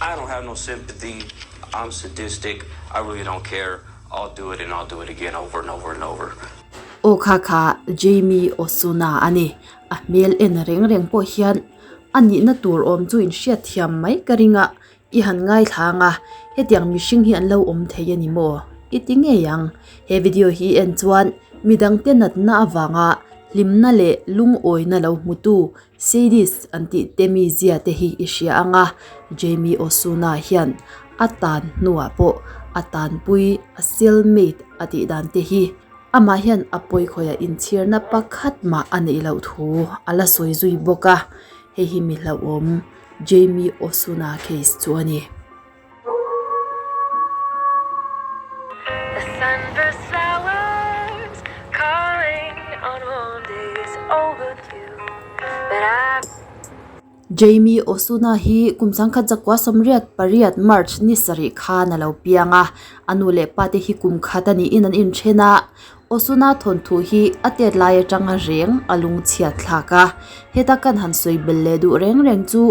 I don't have no sympathy, I'm sadistic, I really don't care, I'll do it and I'll do it again over and over and over. Aw kha kha Jamie Osuna a ni. A hmel en reng reng pawh hian a nihna tur awm chu inhriat thiam mai ka ring a, i han ngaithla ang a, hetiang mihring hi an lo awm thei a ni maw? I ti ngei ang. He video hi en chuan midangte natna avanga hlimna leh lungawina lo hmutu Sadist an tih te mizia te hi i hria ang a, Jamie Osuna hian a tan hnuah pawh a tanpui a cellmate a tih dan te hi amah hian a pawikhawiah inchhirna pakhat mah a neih loh thu a la sawi zui bawk a, hei hi mi hlauhawm Jamie Osuna case chu a ni. Jamie Osuna hi kum 1988 March ni sarih khan a lo piang a, a nu leh pa te hi kum khat a niin an inthen a. Osuna thawnthu hi a tet lai atanga reng a lungchhiat thlak a, heta kan han sawi bel leh duh reng reng chu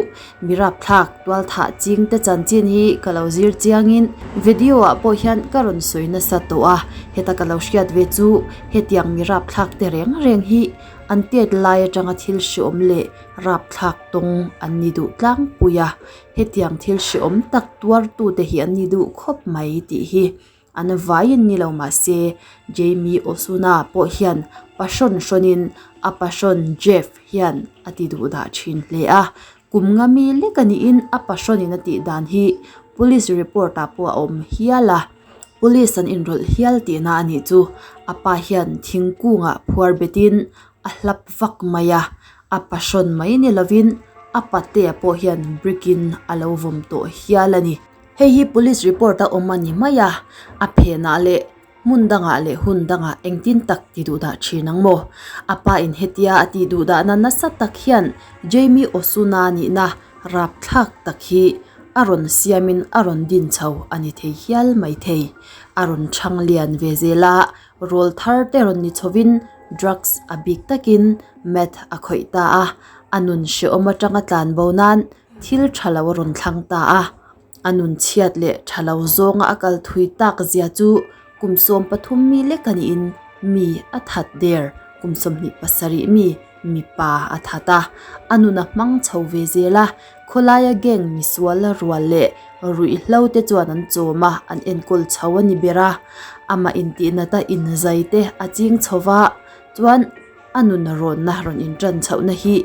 mi rapthlak tualthah ching te chanchin hi ka lo zir chiangin video ah pawh hian ka rawn sawi nasa tawh a, heta ka lo hriat ve chu hetiang mi rapthlak te reng reng hi an tet lai atanga thil hreawm leh rapthlak tawng an ni duh tlangpui a, hetiang thil hreawm tak tuartute hi an ni duh khawp mai tih hi. An vaiin ni lo mah se, Jamie Osuna pawh hian pahrawn hrawnin a pahrawn Jeff hian a ti duh dah thin hle a. Kum nga mi lek a niin a pahrawnin a tih dan hi police report ah pawh a awm hial a. Police an inrawlh hial tihna a nih chu. A pa hian thingkungah phuar betin a hlap vak mai a, a pahrawn mai ni lovin a patea pawh hian brick in a lo vawm tawh hial a ni. Hei hi police report a awm a ni mai a, a phenah leh hmun dangah leh hun dangah engtin tak ti duh dah thin ang maw? A pa in hetia a tih duh dahna nasa tak hian Jamie Osuna nihna rapthlak tak hi a rawn siamin a rawn din chho a ni thei hial mai thei. A rawn chhang lian ve zel a, rawl thar te rawn ni chhovin drugs a bik takin meth a khawih ta a, a nun hrehawm atanga tlanbo nan Thil tha lo a rawn thlang ta a, a nun chhiat leh tha lo zawnga a kal thui tak zia chu kum 13 mi lek a niin mi a that der, kum 27 mi mipa a that a, a nun a hmang chho ve zel a, khawlaia gang misual rual leh ruihhlo te chuan an chawm a, an enkawl chho a ni ber a, amah intihnata inzai te a ching chho va, chuan a nun rawnna rawn intan chhohna hi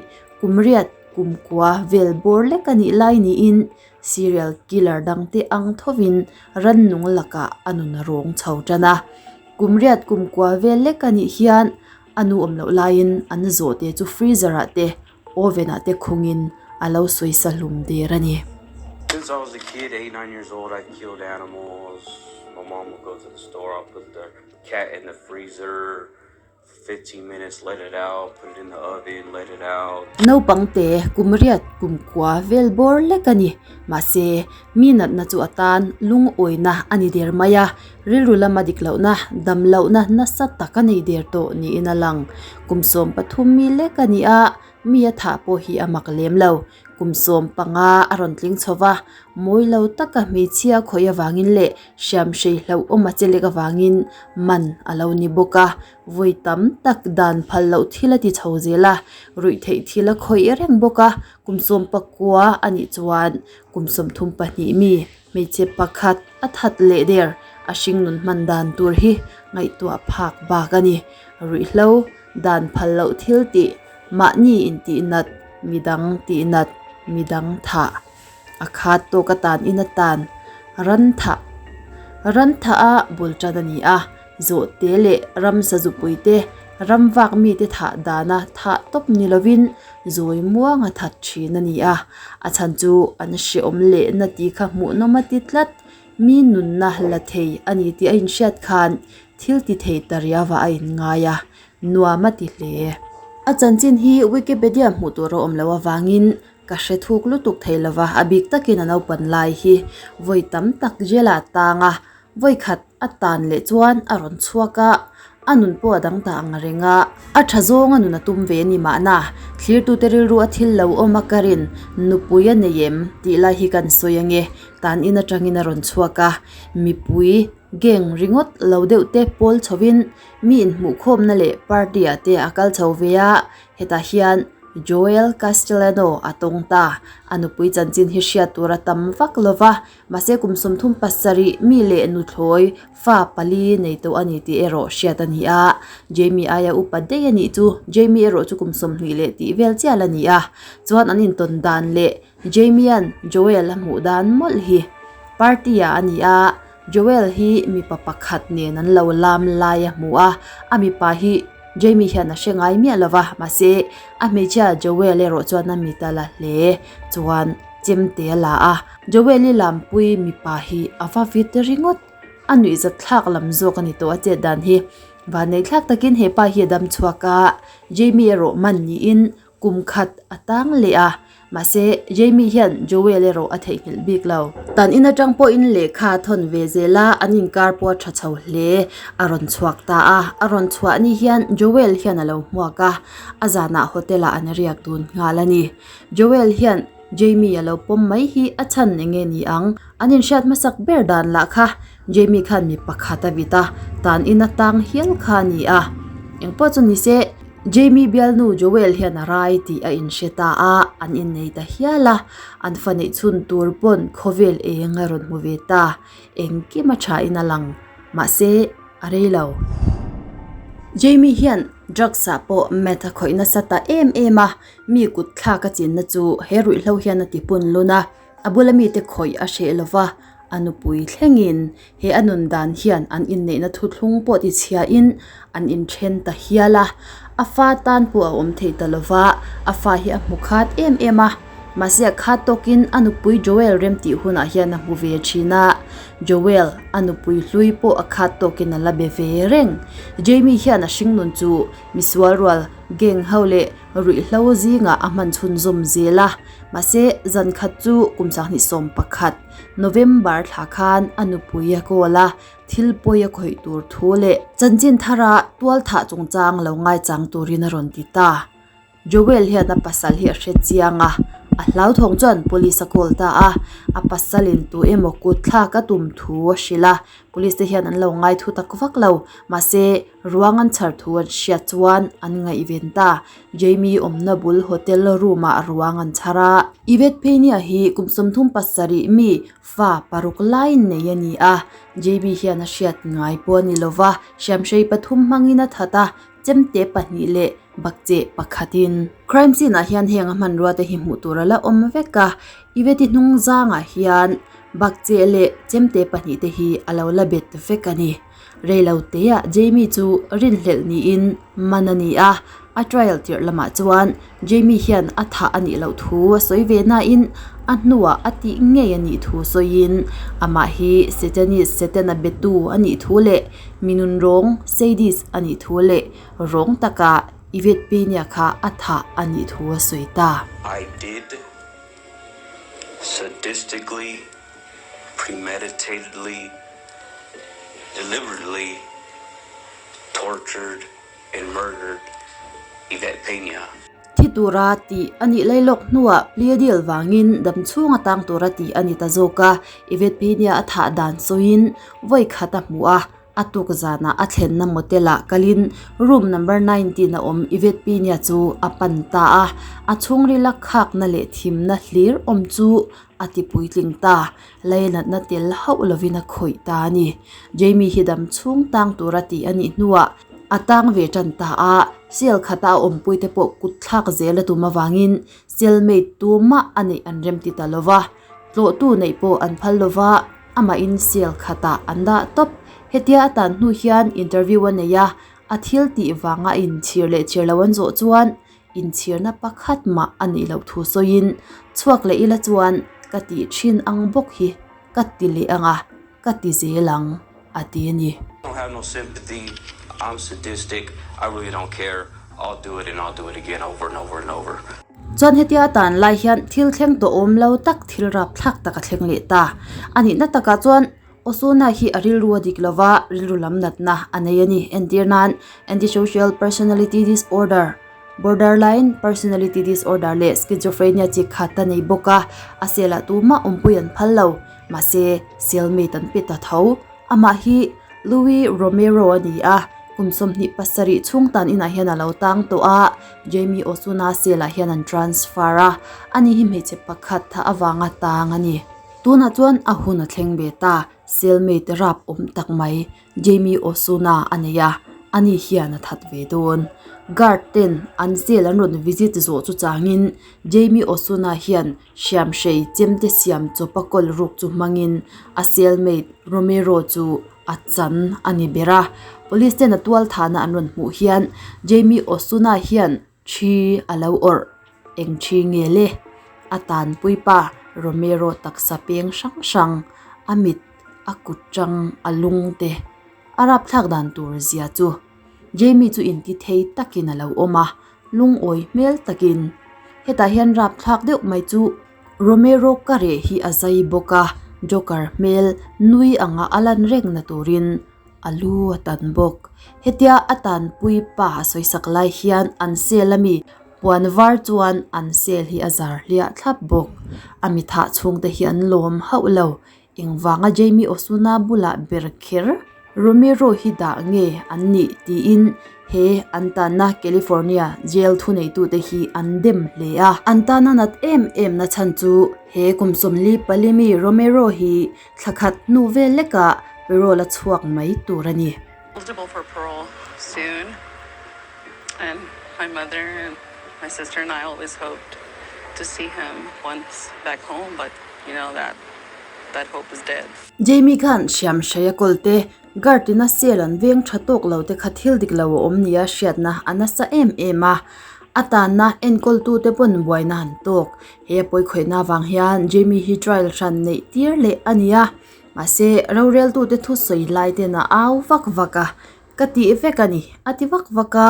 kum riat Kumkua vel bawr lek a nih lai niin serial killer dangte ang thovin rannung lakah a nun rawng chho tan a. Kum riat kumkua vel lek a nih hian a nu awm loh laiin an zawhte chu freezer ah te oven ah te khungin a lo sawisa hlum der a ni. Since I was a kid, eight, nine years old, I killed animals. My mom would go to the store, I'll put the cat in the freezer. Naupang te kum riat kum kua vel bawr lek a ni. Mahse, mi natna chu a tan lungawina a ni der mai a, rilru lama dik lohna, dam lohna nasa tak a nei der tawh niin a lang. Kum 13 mi lek a ni a, mi a thah pawh hi a mak lem lo. Kum 15 a rawn tling chho va, mawi lo taka hmeichhia khawih avangin leh hriamhrei hlauhawm a che lek avangin man a lo ni bawk a, vawi tam tak dan phal loh thil a ti chho zel a, ruih theih thil a khawih reng bawk a, kum 19 a nih chuan kum 32 mi hmeichhe pakhat a that leh der a hringnun hman dan tur hi ngaihtuah phak bak a ni. Ruihhlo dan phal loh thil tih mahni intihnat, midang tihnat, midang thah. A khat tawk atan in atan ran thah ran thah a bul tan a ni a, zawhte leh ramsa zupui te ram vak mite thah dana thah tawp ni lovin zawi muanga that thin a ni a, a chhan chu an hreawm leh na tih kha hmuhnawm a ti tlat, mi nunna la thei a ni tih a inhriat khan thil ti thei ta riauah a inngai a, nuam a ti hle. A chanchin hi Wikipedia hmuh tur a awm loh avangin Ka hre thuk lutuk thei lova, a bik takin a naupan lai hi vawi tam tak jail ah a tang a, vawi khat a tan leh chuan a rawn chhuak a, A nun pawh a dang ta ang reng a, a tha zawng a nun a tum ve a ni mahna, thlirtute rilru a thil lo awm a ka rin, nupui a nei em tih lai hi kan sawi ange, tan in atangin a rawn chhuak a, mipui gang ringawt lo deuh te pawl chhovin mi inhmuhkhawmna leh party ah te a kal chho ve a, hetah hian Joel Castellano a tawng ta, a nupui chanchin hi hriat tur a tam vak lova, Mahse kum 37 mi leh nuthlawi fa pali nei tawh a ni tih erawh hriat a ni a, Jamie aia upa daih a nih chu Jamie erawh chu kum 20 leh tih vel chial a ni a, chuan an intawn dan leh Jamie-a'n Joel a hmuh dan mawlh hi party ah a ni a, Joel hi mipa pakhat nen an lo lam lai a hmu a, a mipa hi Jamie hian a hre ngai miah lo va, mahse a hmeichhia Joel erawh chuan a mit a la hle chuan Chemte a la a, Joel-i lampui mipa hi a va vit ringawt. A nuihzat thlak lam zawk a ni tawh a chet dan hi. Vanneihthlak takin he pa hi a dam chhuak a, Jamie erawh man niin kum khat a tang leh a. Mahse, Jamie hian Joel erawh a theihnghilh bik lo. Tan in atang pawhin lehkha a thawn ve zel a, an inkar pawh a tha chho hle. A rawn chhuak ta a, a rawn chhuah ni hian Joel hian a lo hmuak a, a zanah hotel-ah an riak dun nghal a ni. Joel hian Jamie a lo pawm mai hi a chhan eng nge ni ang? An inhriat hmasak ber dan lah kha Jamie khan mi pakhat a vit a, tan in a tang hial kha a ni a. Engpawh chu ni se, Jamie bialnu Joel hian a rai tih a inhre ta a, an innei ta hial a, an fa neih chhun tur pawn khawvel eng a rawn hmu ve ta. Engkim a tha in a lang. Mahse, a rei lo. Jamie hian drugs ah pawh meth a khawih nasa ta em em a, Mi kut thlak a chinna chu he ruihhlo hian a ti pun lun a, a bula mite khawih a hreh lova, a nupui thlengin he a nun dan hian an inneihna thuthlung pawh tichhiain an inthen ta hial a, a fa tan pawh a awm thei ta lova, a fa hi a hmu khat em em a, mahse a khat tawkin a nupui Joel rem tih hunah hian a hmu ve thin a, Joel a nupui hlui pawh a khat tawkin a la be ve reng. Jamie hian a hringnun chu misual rual gang ho leh Ruihhlo zingah a hman chhunzawm zel a, mahse zan khat chu kum 2011 November thla khan a nupui a kawl a, thil pawi a khawih tur thu leh chanchin thara tualthah chungchang lo ngaichang turin a rawn ti ta. Joel hian a pasal hi a hre chiang a, a hlauthawng chuan police a call ta a, a pasalin tu emaw kut thlak a tum thu a hrilh a, police te hian an lo ngai thu tak vak lo, mahse Ruang an chhar thu an hriat chuan an ngaihven ta. Jamie awmna bul hotel room ah ruang an chhar a. Yvette Peña hi kum 37 mi fa paruk lai nei a ni a. Jamie hian a hriat ngai pawh a ni lova, hriamhrei pathum hmangin a that a, chemte pahnih leh bakcheh pakhatin. Crime scene ah hian heng a hmanrua te hi hmuh tur a la awm vek a. Yvette-i hnung zangah hian bakcheh leh chemte pahnih te hi a lo la bet vek a ni. Reiloteah Jamie chu rinhlelh niin man a ni a, a trial tirh lamah chuan Jamie hian a thah a nih loh thu a sawi ve nain a hnuah a tih ngei a nih thu sawiin amah hi Satanist Satan-a betu a nih thu leh minunrawng sadist a nih thu leh rawng taka Yvette Pena kha a thah a nih thu a sawi ta. I did sadistically premeditatedly, deliberately tortured and murdered Yvette Pena. Thi tura tih a nih lai lawk hnuah plea deal vangin dam chhung a tang tura tih a ni ta zawk a, Yvette Pena a thah dan sawiin vawi khat a hmu a, A tuk zanah a thlenna motel ah kalin room number 19 a awm Yvette Pina chu a pan ta a, a chhungrila khakna leh thimna hlir awm chu a ti puitling ta. Leinatna tel hauh lovin a khawih ta a ni. Jamie hi dam chhung tang tura tih a nih hnuah a tang ve tan ta a, cell khata a awmpui te pawh kut thlak zel a tum avangin cellmate tumah a neih an remti ta lova, tlawhtu neih pawh an phal lova. Amahin cell khatah an dah tawp. Hetia a tan hnu hian interview a nei a, a thil tih vanga inchhir leh chhir lo an zawh chuan inchhirna pakhat mah a nih loh thu sawiin chhuak leh ila chuan ka tih thin ang bawk hi ka ti leh ang a, ka ti zel ang a ti a ni. I don't have no sympathy, I'm sadistic, I really don't care, I'll do it and I'll do it again over and over and over. Chuan hetia a tan lai hian thil thleng tawh awm lo tak thil rap thlak tak a thleng leh ta. A nihna takah chuan Osuna hi a rilru a dik lova, rilru lam natna a nei a ni. Entir nan, Antisocial Personality Disorder, Borderline Personality Disorder leh Schizophrenia chi khat a nei bawk a, a cell-ah tumah awmpui an phal lo. Mahse, cellmate an pe ta tho. Amah hi Louis Romero a ni a, kum 27 chhung tan inah hian a lo tang tawh a, Jamie Osuna cell-ah hian an transfer a, ani hi hmeichhe pakhat tha avanga tang a ni. Tunah chuan a hun a thleng ve ta, cellmate rap awm tak mai Jamie Osuna a nei a, ani hian a that ve dawn. Guard ten an cell an rawn visit zawh chu changin Jamie Osuna hian Hriamhrei chemte siam chawpa kawl ruk chu hmangin a cellmate Romero chu a chan a ni ber a. Police ten a tual thahna an rawn hmuh hian Jamie Osuna hian thi a lo awrh. Eng thi nge le? A tanpui pa Romero taksa peng hrang hrang, a mit, a kut tang, a lung te a rapthlak dan tur zia chu Jamie chu inti thei takin a lo awm a. Lungawi hmel takin hetah hian rapthlak deuh mai chu Romero ka reh hi a zai bawk a, Joker hmel nui anga a lan reng na turin a lu a tan bawk. Hetia a tanpui pa a sawisak lai hian an cell ami puan var chuan an cell hi a zar hliah thlap bawk. A mithah chhungte hi an lawm hauh lo. Engvanga Jamie Osuna bulah ber kher Romero hi dah nge an nih tiin he an tanna California jail thuneitute hi an dem hle a. An tana nat em em na chhan chu he kum 44 mi Romero hi thla khat hnu vel lekah parole a chhuak mai tur a ni. Eligible for parole soon and my mother and my sister and I always hoped to see him once back home but you know that that hope is dead. Jamie khan hriam hreia kawlte guard ina cell an veng tha tawk lo te kha thil dik lo a awm nia hriatna a nasa em em a, a tanna enkawltute pawn buaina an tawk. He a pawikhawihna avang hian Jamie hi trial hran neih tir leh a ni a, mahse roreltute thusawi lai ten a au vak vak a, Ka tih vek a ni, a ti vak vak a,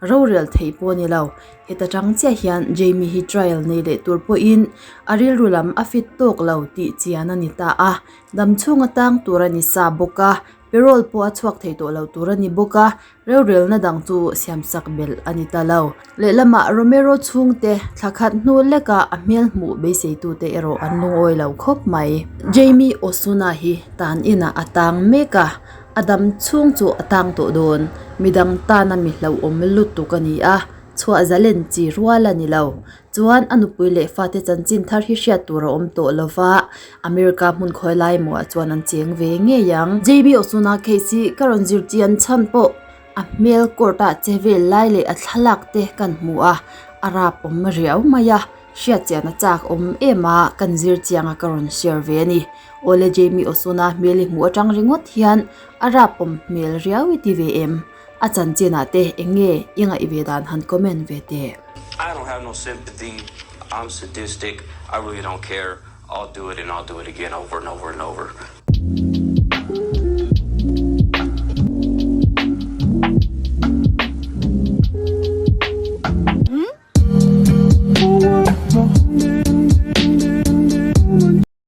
rorel thei pawh a ni lo. Heta tang chiah hian Jamie hi trial nei leh tur pawhin a rilru lam a fit tawk lo tih chian a ni ta a, dam chhung atang tur a ni sa bawk a, parole pawh a chhuak thei tawh lo tur a ni bawk a, rorelna dang chu siamsak belh a ni ta lo. Lehlamah Romero chhungte thla khat hnu leka a hmel hmuh beiseitute erawh an lungawi lo khawp mai. Jamie Osuna hi tan inah a tang mek a, A dam chhung chu a tang tawh dawn. Midang tana mi hlauhawm lutuk a ni a, chhuah zalen chi rual a ni lo. Chuan a nupui leh fate chanchin thar hi hriat tur a awm tawh lo va, America hmun khawi lai emaw chuan an cheng ve ngei ang. JB Osuna case hi ka rawn zir chian chhan pawh a hmel court ah che vel lai leh a thlalak te kan hmu a, a rap awm riau mai a. Hriat chian a chak awm em a, kan zir chiang a ka rawn share ve a ni. Awle Jamie Osuna hmel i hmuh atang ringawt hian a rap awm hmel riau i ti ve em? A chanchin ah te eng nge i ngaih ve dan han comment ve teh. I don't have no sympathy, I'm sadistic, I really don't care, I'll do it and I'll do it again over and over and over.